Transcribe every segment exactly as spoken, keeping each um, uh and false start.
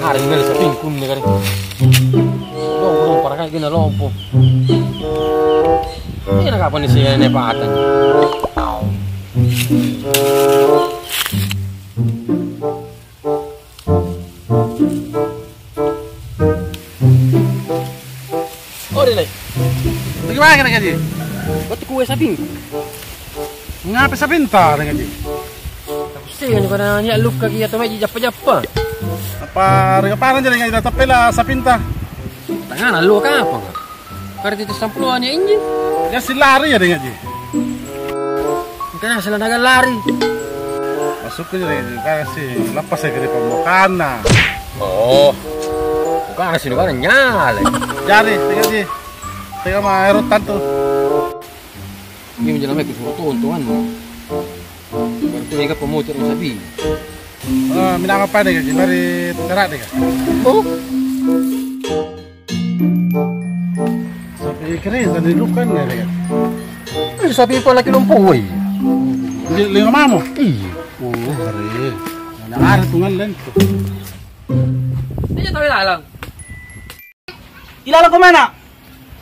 Are mele saping kunne kare. Lompo, lompo, parakaki na lompo. Ina kapang ni sine patang. Oh, Dele. Bagaimana kena gaji? Waktu kue saping. Ngape sapinta dengan ji? Aku sih kan pada niat luka kia atau maji jappa-jappa. Apa rega parang jadi ngaji tappela sapinta? Tangana luka apa, Kak? Karena itu sampuluan ya inji. Ya si lari ya dengan ji. Makanya sila naga lari. Masukku jadi dengan ji, kan si lepas ya dari pembukaanna. Oh. Bukan sih, bukan nyale. Jari, dengan ji. Tega ma ero tantu. Ini menjelang aku suruh tonton anu. Baru tu ingat pemotor yang sabi. Eh, minang apa deh, gaji mari tengah deh. Oh. Sapi keren tadi lukan ya deh. Eh, sapi apa lagi lompo woi? Di lima mamo. Iya. Oh, hari. Mana ada tungan lain. Ini tahu lalang. Ilalang ko mana?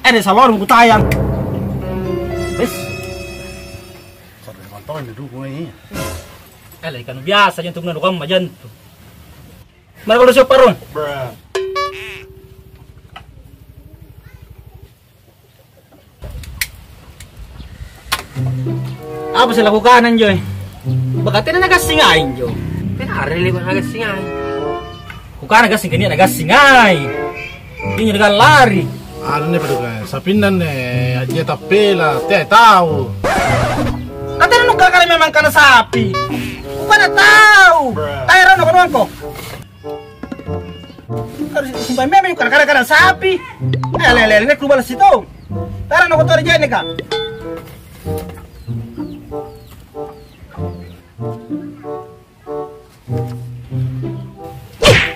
Eh, dek salorong kutayang. Wes. Sampai mantong didukung ini. Eh, lai kanu biasa jantung na kamma jantung. Mara kalau siap parung. Apa sih lakukan anjo? Bakatena nagassingai injo. Tena are lebar nagassingai. Kukana gassing kania nagassingai. Injo dengan lari. Anu ne paduka, sapinna ne, ajia tappela, te tau. Katena nukana memang kana sapi. Kukana tau. Taero no konuangko. Harus simpan memang kara-kara sapi. Eh, lele, lele, kubala situ. Tara no kotori jene ka.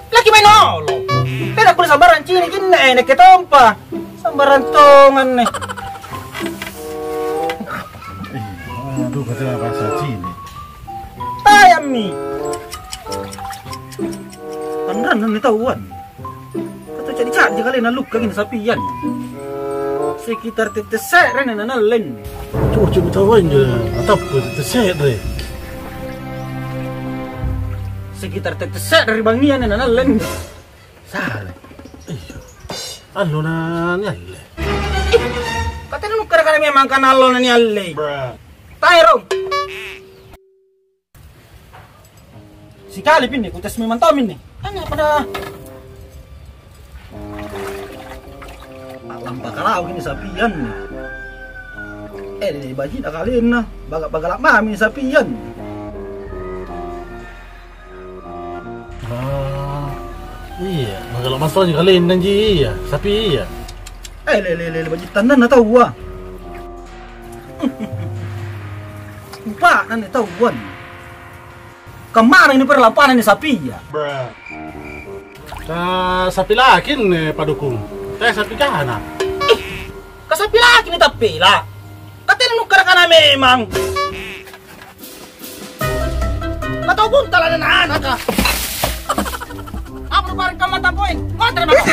Laki main olo. Tena kuno sambarang cini kinne, eh, nekke tompa. Sambarang tongan ne. Aduh, katanya bahasa cini. Tayammi. Panranna ni tauan. Katu ca'di-ca'di kalenna lukka gini sapian. Sekitar tette se're na nallen. Cucu tau anjo, atappu tette se're. Sekitar tette se're ri bangngia na nallen. Sale. Iya. Allo na nialle. Katena nukkara-kara memang kana allo na nialle. Taero. Sikali pinne, kutes memang tau minne. Tanya pada lampa kalau ini sapian. Eh, deh, baji dah kalenna. Baga-bagala mami sapian. Ah, iya, bagala masanya kalenna ji, iya, sapi iya. Eh, le, le, le, le, baji tandanna taua. Upa, nanne tauan. Kammana ini perlampanan ni sapia? Ka sapi laki ni padukung. Teh sapi kana. Ih, ka sapi laki ni tappela. Katena nukkara kana memang. Katau buntala dan anaka. Apa nu bareng kamma tampoeng? Kontra mako.